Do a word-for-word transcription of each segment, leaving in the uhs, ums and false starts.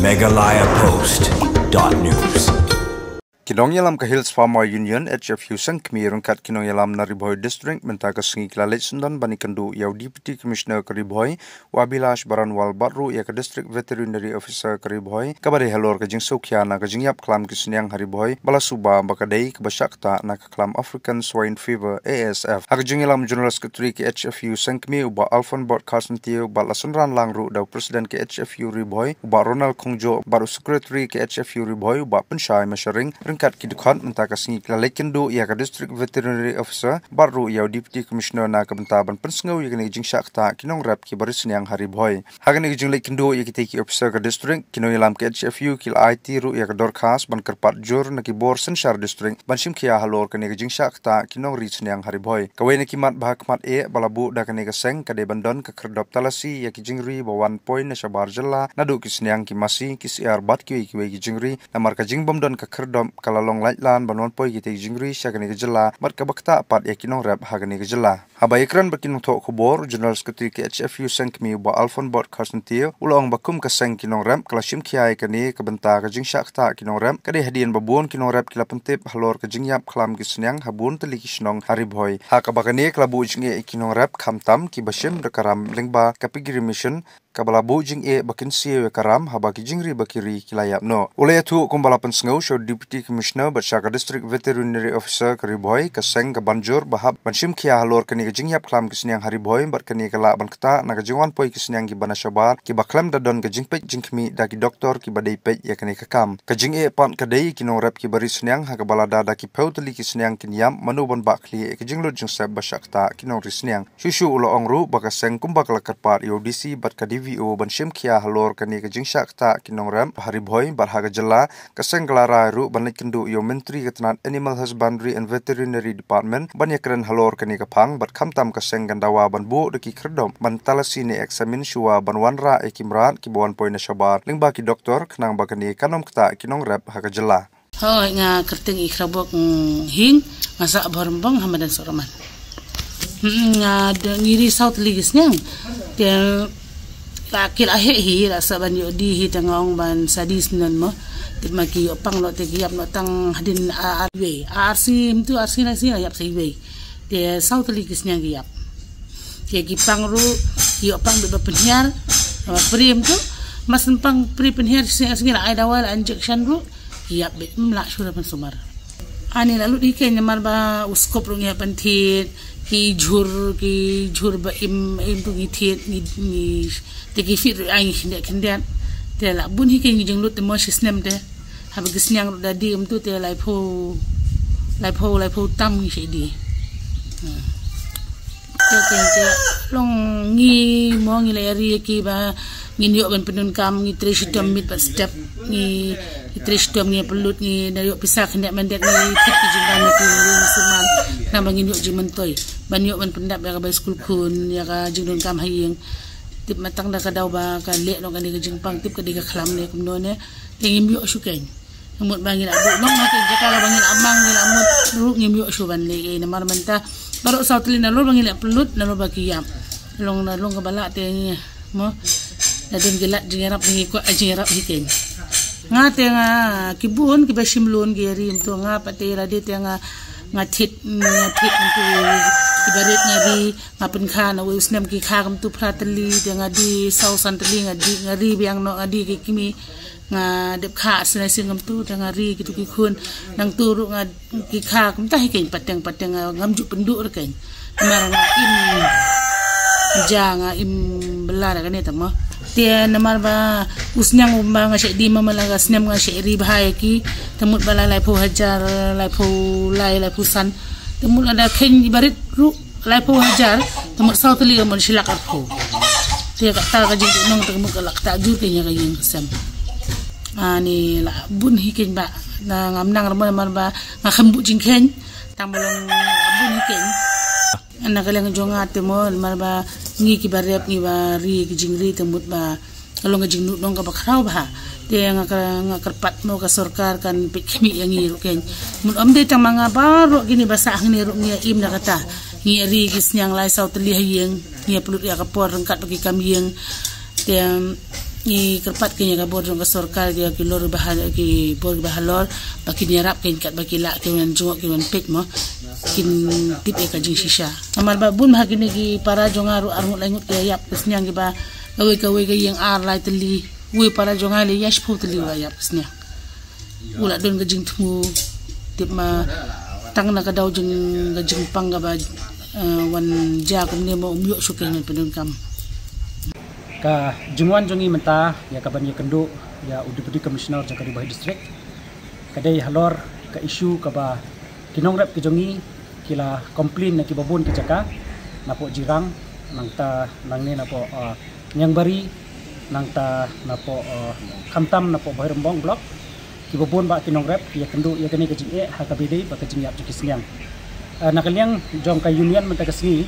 Meghalaya Post dot news. Ki nongïalam ka Hills Farmer Union, H F U, seng kmie ryngkat ki nongïalam na Ri Bhoi District mynta ka sngi ki la leit syndon ban ïakynduh ïa u Deputy Commissioner ka Ri Bhoi, u Abhilash Baranwal, bad ruh ïa ka District Veterinary Officer ka Ri Bhoi, kaba dei halor ka jingsngewkhia na ka jingïap khlam ki sniang ha Ri Bhoi, ba la suba ba ka dei kaba shah ktah na ka khlam African Swine Fever, A S F. Ha ka jingïalam u General Secretary ka H F U seng kmie, u Bah Alfon Bot Carson Teo, bad la synran lang ruh da u President ka H F U Ri Bhoi, u Bah Ronald Khongjoh, bad u Secretary ka H F U Ri Bhoi, u Bah Pynshai Masharing, ryngkat ki dkhot. Mynta ka sngi ki la leit kynduh ïa ka District Veterinary Officer bad ruh ïa u Deputy Commissioner na ka bynta ban pynsngew ïa kane ka jingshah ktah ki nongrep kiba ri sniang ha Ri Bhoi. Ha kane ka jingleit kynduh ïa kitei ki officer ka district, ki nongïalam ka H F U ki la aiti ruh ïa ka dorkhas ban kyrpad jur na ki bor synshar district ban shimkhia halor kane ka jingshah ktah ki nongri sniang ha Ri Bhoi. Kawei na ki mat ba ha khmat eh ba la buh da kane ka seng ka dei ban don ka khyrdop talasi ïa ki jingri ba wan poi na shabar jylla, naduh ki sniang, ki masi, ki syiar bad kiwei kiwei ki jingri. Namar ka jingbym don ka khyrdop ka la long laitlan ban wan poi kitei ki jingri sha kane ka jylla, bad kaba ktah pat ïa ki nongrep ha kane ka jylla. Haba ïakren bad ki nongthoh khubor, u General Secretary ka H F U seng kmie, u Bah Alfon Bot Carson Teo, u la ong ba kum ka seng ki nongrep ka la shimkhia ïa kane ka bynta ka jingshah ktah ki nongrep, ka dei hadien ba bun ki nongrep ki la pyntip halor ka jingïap khlam ki sniang ha bun tylli ki shnong ha Ri Bhoi. Ha kaba kane ka la buh jingeh ïa ki nongrep, khamtam kiba shim da ka ram lyngba ka piggery machine, kaba la buh jingeh ba kin siew ïa ka ram haba ki jingri ba ki ri ki la ïap noh. U la ïathuh kumba la pynsngew sha u Deputy Commissioner bad sha ka District Veterinary Officer ka Ri Bhoi, ka seng ka ban jur ba hap ban shimkhia halor kane ka jingïap khlam ki sniang ha Ri Bhoi, bad kane ka lah ban ktah na ka jingwan poi ki sniang kiba na shabar, kiba khlem da don ka jingpeit jingkhmih da ki doktor kiba dei peit ïa kane ka kam. Ka jingeh pat ka dei ki nongrep kiba ri sniang, ha kaba lada da ki phew tylli ki sniang kin ïap, mano ban bah khlieh ïa ka jinglut jingsep ba shah ktah ki nongri sniang. Shuh shuh u la ong ruh ba ka seng kumba ka la kyrpad ïa u D C bad ka D V O ban shimkhia halor kane ka jingshah ktah ki nongrep ha Ri Bhoi bad ha ka jylla, ka seng ka la rai ruh ban leit kynduh ïa u Myntri ka tnat Animal Husbandry and Veterinary Department ban ïakren halor kane ka phang, bad khamtam ka seng kan dawa ban buh da ki khyrdop ban talasi ne examine shuwa ban wanrah ïa ki mrad kiba wan poi na shabar lyngba ki doktor, khnang ba kane kan ym ktah ki nongrep ha ka jylla. Hooid, nga kyrteng i Khrabok, mm, Hing, nga sah Bhormbong ha madan Soroman. Mm, nga da ngi ri saw tylli ki sniang. Te la ki la heh hi, la sah ban ïoh die hi, te nga ong ban sa die syndon mo. Te ma ki ïoh pang noh te ki ïap noh tang hadien a, a, iwei. A, ar sngi mynta, ar sngi lai sngi la ïap sa iwei. Te saw tylli ki sniang ki ïap. Te ki pang ruh, ki ïoh pang beit ba pynhiar, ba pre mynta. Mar shu pang pre pynhiar, sngi sngi la ai dawai, la injection ruh. Ki ïap beit, ym lah shuh ban sumar. Ani la lut hi keiñ namar ba u skop ruh ngi hap ban thied, ki jhur, ki jhur ba im, im tu ngi thied, ngi, ngi, te ki feed ruh ai ngi khyndiat khyndiat. Te la bun hi keiñ ngi jinglut te mo shi snem te. Haba ki sniang ruh da die mynta te laiphew, laiphew, laiphew tam ngi shah die. Hmm. Te, te, te, long ngi mo ngi la ïa ri ïa ki ba ngin ïoh ban pyndonkam, ngi trei shitom miet bad step, ngi, ngi trei shitom, ngi pynlut, ngi da ïoh pisa khyndiat myndiat, ngi thied ki jingpang ïa ki ïing suman, khnang ba ngin ïoh jingmyntoi ban ïoh ban pyndap ïa ka bai skul khun, ïa ka jingdonkam ha ïing. Tip ma tang da ka daw ba ka leh noh kane ka jingpang, tip ka dei ka khlam ne kumno ne, te ngim ïoh shuh keiñ. Mut ba ngi la buh nong ha ki jaka la ba ngi la mang, ngi la mut ruh ngim ïoh shuh ban leh ei namar mynta baroh saw tylli nalor ba ngi la pynlut nalor ba ki ïap. Long na long kaba lah te ngi mo. Na don ki lad jingïarap ngi kwah jingïarap hi keiñ. Nga te nga ki bun kiba shim loan ki ri mynta, nga pat te lade te nga, nga thied, nga thied mynta kiba rit nga ri, nga pynkha na wei u snem ki kha kumta phra tylli, te nga die saw san tylli, nga die, nga ri biang noh, nga die ki kmie. Nga dep kha ar sngi lai sngi kumta, te nga ri kitu ki khun. Nangtu ruh nga, ki kha kumta hi keiñ, pateng pateng, nga, ngam ju pynduh ruh keiñ. Namar nga im ja, nga im bylla da kane te mo. Te namar ba u sniang u ba nga shah die, ma la ka snem nga shah ri bha ïa ki. Te mut ba la laiphew hajar, laiphew lai, laiphew san. Te mut lada kheiñ ba rit ruh laiphew hajar, te mut saw tylli ka mut shi lak arphew. Te kata ka jingduhnong te ka mut ka la ktah jur keiñ ïa ka ïing ka sem. Ani la bun hi keiñ ba, na ngam nang re mo namar ba nga khlem buh jingkheiñ. Tang ba long la bun hi keiñ. Na ka liang jong nga te mo namar ba ngi kiba rep, ngi ba ri ki jingri, te mut ba ka long ka jingduhnong kaba khraw bha. Te nga ka, nga kyrpad mo ka sorkar kan peit khmih ïa ngi ruh keiñ. Mut ym dei tang ma nga, baroh kine ba sah hangne ruh ngi ïa im na kata. Ngi ïa ri ki sniang lai saw tylli ha ïing, ngi ïa pynlut ïa ka por ryngkat bad ki kam ïing. Te, em, Ngi kyrpad kein ïa ka bor jong ka sorkar, ïa ki lor ba ha, ki bor ba halor, ba kin ïarap kein katba ki lah, kin wan jngoh, kin wan peit mo, kin tip ïa ka jingshisha. Namar ba bun bha kine ki para jong nga ruh arngut laingut ki ïap ka sniang kiba kawei kawei ka ïing ar lai tylli, wei para jong nga lei ïa shiphew tylli ba ïap ka sniang. U la don ka jingthmu, tip ma tang na ka daw jing, ka jingpang kaba, eh, wan jia kumne mo, um ïoh shuh kein ban pyndonkam. Ka jingwan jong ngi mynta ïa kaban ïakynduh ïa u Deputy Commissioner jong ka Ri Bhoi District ka dei halor ka issue kaba ki nongrep ki jong ngi ki la complain na kiba bun ki jaka, napoh Jirang, nangta nangne napoh, uh, Niangbari, nangta napoh, uh, khamtam napoh Bhoirymbong Block. Kiba bun bah ki nongrep ki ïakynduh ïa kane ka jingeh ha kaba ïadei bad ka jingïap jong ki sniang. Eh, na ka liang jong ka union mynta ka sngi,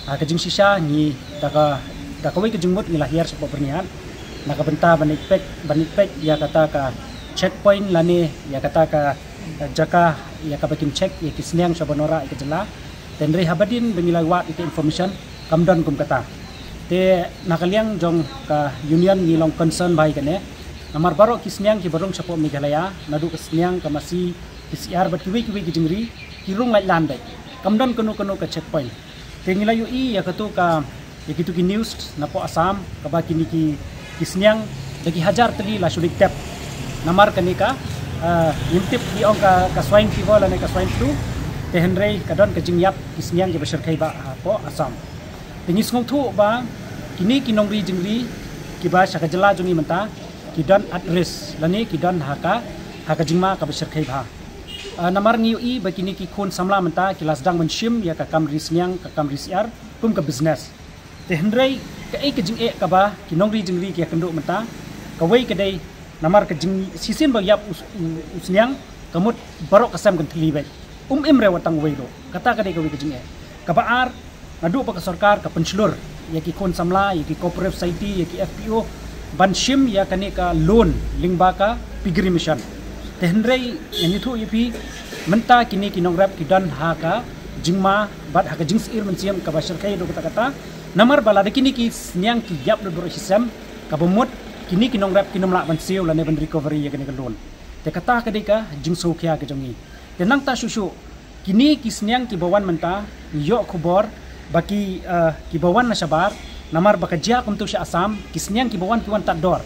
ha ka jingshisha ngi da ka, da kawei ka jingmut ngi la hiar shapoh Byrnihat na ka bynta ban ïa peit, ban ïa peit ïa kata ka checkpoint lane ïa kata ka, eh, jaka ïa kaba kin check ïa ki sniang sha baroh ïa ka jylla. Te hynrei haba dien ba ngi la wad ïa ka information kam don kum kata. Te na ka liang jong ka union ngi long concern bha ïa kane. Namar baroh ki sniang kiba rung shapoh Meghalaya, naduh ka sniang ka masi, ki syiar bad kiwei kiwei ki jingri, ki rung laitlan beit. Kam don kano kano ka checkpoint. Te ngi la ïohi ïa katu ka, ïa kitu ki news napoh Assam kaba kine ki, ki sniang da ki hajar tylli la shu leit tep. Namar kane ka, eh, ngim tip ki ong ka, ka swine fever lane ka swine flu. Te hynrei ka don ka jingïap ki sniang kiba shyrkhei bah hapoh Assam. Te ngi sngewthuh ba kine ki nongri jingri kiba sha ka jylla jong ngi mynta ki don at risk lane ki don ha ka, ha ka jingma kaba shyrkhei bha. Ah, namar ngi ïohi ba kine ki khun samla mynta ki la sdang ban shim ïa ka kam ri sniang, ka kam ri syiar kum ka business. Te hynrei kaei ka jingeh kaba ki nongri jingri ki ïakynduh mynta, kawei ka dei namar ka jingshisien ba ïap u, u, u sniang, ka mut baroh ka sem kan thylli beit. Um im re wat tang uwei ruh. Kata ka dei kawei ka jingeh. Kaba ar, naduh ba ka sorkar ka pynshlur ïa ki khun samla, ïa ki cooperative society, ïa ki F P O ban shim ïa kane ka loan lyngba ka piggery mission. Te hynrei ngan ïathuh ïa phi, mynta kine ki nongrep ki don ha ka jingma bad ha ka jingsyier mynsiem kaba shyrkhei haduh katta katta. Namar ba lada kine ki sniang ki ïap lut baroh shisnem, kaba mut kine ki nongrep kin ym lah ban siew lane ban recovery ïa kane ka loan. Te kata ka dei ka jingsngewkhia ka jong ngi. Te nangta shuh shuh, kine ki sniang kiba wan mynta, ngi ïoh khubor ba ki, eh, kiba wan na shabar, namar ba ka jia kumtu sha Assam, ki sniang kiba wan ki wan tad dor.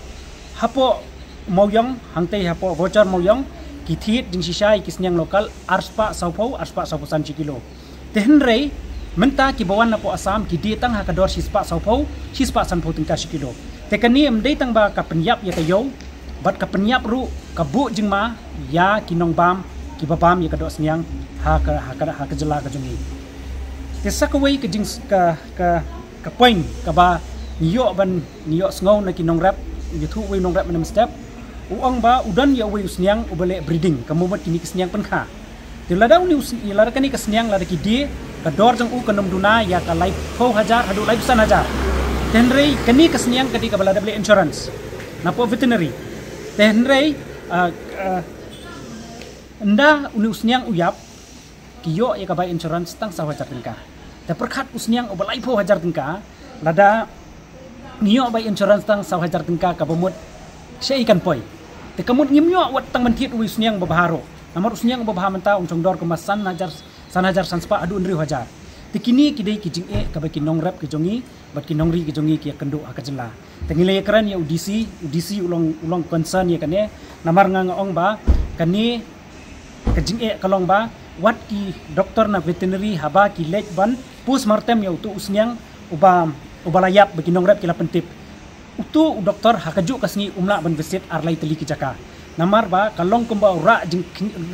Hapoh Mawiong, hangtei hapoh voucher Mawiong, ki thied jingshisha ïa ki sniang local, arspah sawphew, arspah sawphew san shi kilo. Te hynrei mynta kiba wan napoh Assam ki die tang ha ka dor shispah sawphew, shispah sanphew tyngka shi kilo. Te kane ym dei tang ba ka pynïap ïa ka ïew, bad ka pynïap ruh ka buh jingma ïa ki nongbam kiba bam ïa ka doh sniang ha ka, ha ka, ha ka jylla ka jong ngi. Te sa kawei ka jing, ka, ka, ka point kaba ngi ïoh ban, ngi ïohsngew na ki nongrep, ngi ïathuh uwei u nongrep mynne mynstep, u ong ba u don ïa uwei u sniang uba leh breeding, ka mut kine ki sniang pynkha. Te lada une u sn-, lada kane ka sniang lada ki die, ka dor jong u kan ym duna ïa ka laiphew hajar haduh laiphew san hajar. Te hynrei kane ka sniang ka dei kaba la dep leh insurance napoh veterinary. Te hynrei, ah, ah, ynda une u sniang u ïap, ki ïoh ïa ka bai insurance tang saw hajar tyngka. Te pyrkhat u sniang uba laiphew hajar tyngka, lada ngi ïoh bai insurance tang saw hajar tyngka, kaba mut shaei kan poi. Te ka mut ngim ïoh wat tang ban thied uwei u sniang uba bha ruh. Namar u sniang uba bha mynta um shong dor kumba san hajar, san hajar san spah haduh hynriew hajar. Te kine ki dei ki jingeh kaba ki nongrep ki jong ngi bad ki nongri ki jong ngi ki ïakynduh ha ka jylla. Te ngi la ïakren ïa u D C, u D C u long, u long concern ïa kane. Namar nga nga ong ba kane ka jingeh ka long ba wat ki doktor na veterinary haba ki leit ban postmortem ïa utu u sniang uba, uba la ïap ba ki nongrep ki la pyntip, utu u doktor ha kajuh ka sngi um lah ban visit ar lai tylli ki jaka. Namar ba ka long kumba u rah jing,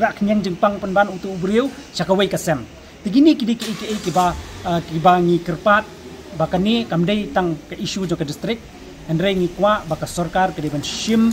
rah khñiang jingpang pynban utu u briew sha kawei ka sem. Te kine ki dei kiei kiei kiba, ah, kiba ngi kyrpad ba kane kam dei tang ka issue jong ka district. Hynrei ngi kwah ba ka sorkar ka dei ban shim,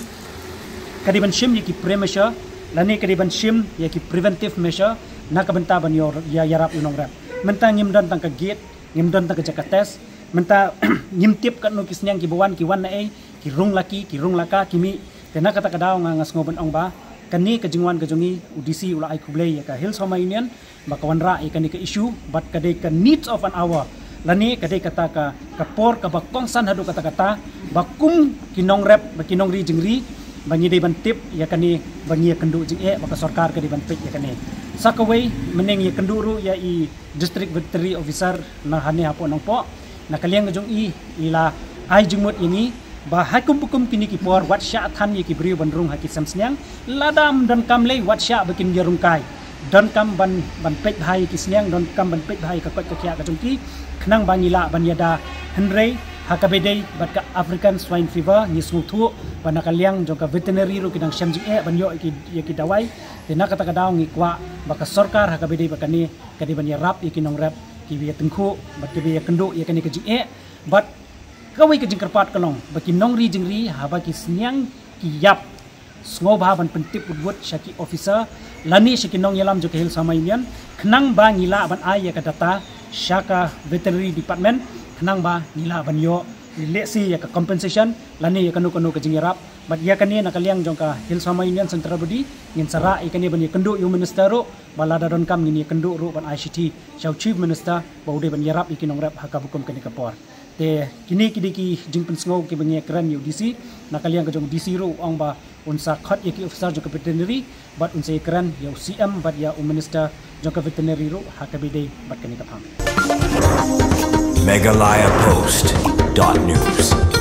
ka dei ban shim ïa ki premature lane ka dei ban shim ïa ki preventive measure na ka bynta ban ïoh ïa, ïarap ïa u nongrep. Mynta ngim don tang ka gate, ngim don tang ka jaka test. Mynta ngim tip katno ki sniang kiba wan, ki wan naei, ki rung la ki, ki rung la ka, ki mih. Te na kata ka daw nga, nga sngew ban ong ba kane ka jingwan ka jong ngi, u D C u la ai khublei ïa ka Hills Farmer Union ba ka wanrah ïa kane ka issue, bad ka dei ka needs of an hour lane ka dei kata ka, ka por kaba kongsan haduh katta katta ba kum ki nongrep, ba ki nongri jingri, ba ngi dei ban tip ïa kane, ba ngi ïa kynduh jingeh, ba ka sorkar ka dei ban peit ïa kane. Sa kawei, mynne ngi ïa kynduh ruh ïa i District Veterinary Officer na hangne hapoh Nongpoh, na ka liang ka jong i, i la ai jingmut ïa ngi ba ha kum ba kum kine ki por wat shah than ïa ki briew ban rung ha ki sem sniang, lada ym donkam lei wat shah ba kin ïa rung kai. Donkam ban, ban peit bha ïa ki sniang, donkam ban peit bha ïa ka koit ka khiah ka jong ki, khnang ba ngi lah ban ïada. Hynrei ha kaba ïadei bad ka African Swine Fever, ngi sngewthuh ba na ka liang jong ka veterinary ruh ki dang shem jingeh ban ïoh ïa ki, ïa ki dawai. Te na kata ka daw ngi kwah ba ka sorkar ha kaba ïadei bad kane ka dei ban ïarap ïa ki nongrep kiba ïa tyngkhuh bad kiba ïa kynduh ïa kane ka jingeh. Bad kawei ka jingkyrpad ka long ba ki nongri jingri, haba ki sniang ki ïap, sngewbha ban pyntip wut wut sha ki officer lane sha ki nongïalam jong ka Hill Farmer Union, khnang ba ngi lah ban ai ïa ka data sha ka Veterinary Department, khnang ba ngi lah ban ïoh lehse ïa ka compensation lane ïa kano kano ka jingïarap. Bad ïa kane na ka liang jong ka Hill Farmer Union Central Body, ngin sa rah ïa kane ban ïa kynduh ïa u Minister ruh, ba lada donkam ngin ïa kynduh ruh ban ai shithi sha u Chief Minister ba u dei ban ïarap ïa ki nongrep ha kaba kum kane ka por. Te kine ki dei ki jingpynsngew kiba ngi ïa kren ïa u D C, na ka liang ka jong u D C ruh u ong ba un sa khot ïa ki officer jong ka veterinary, bad un sa ïa kren ïa u C M bad ïa u Minister jong ka veterinary ruh ha kaba ïadei bad kane ka phang. Meghalaya Post dot news.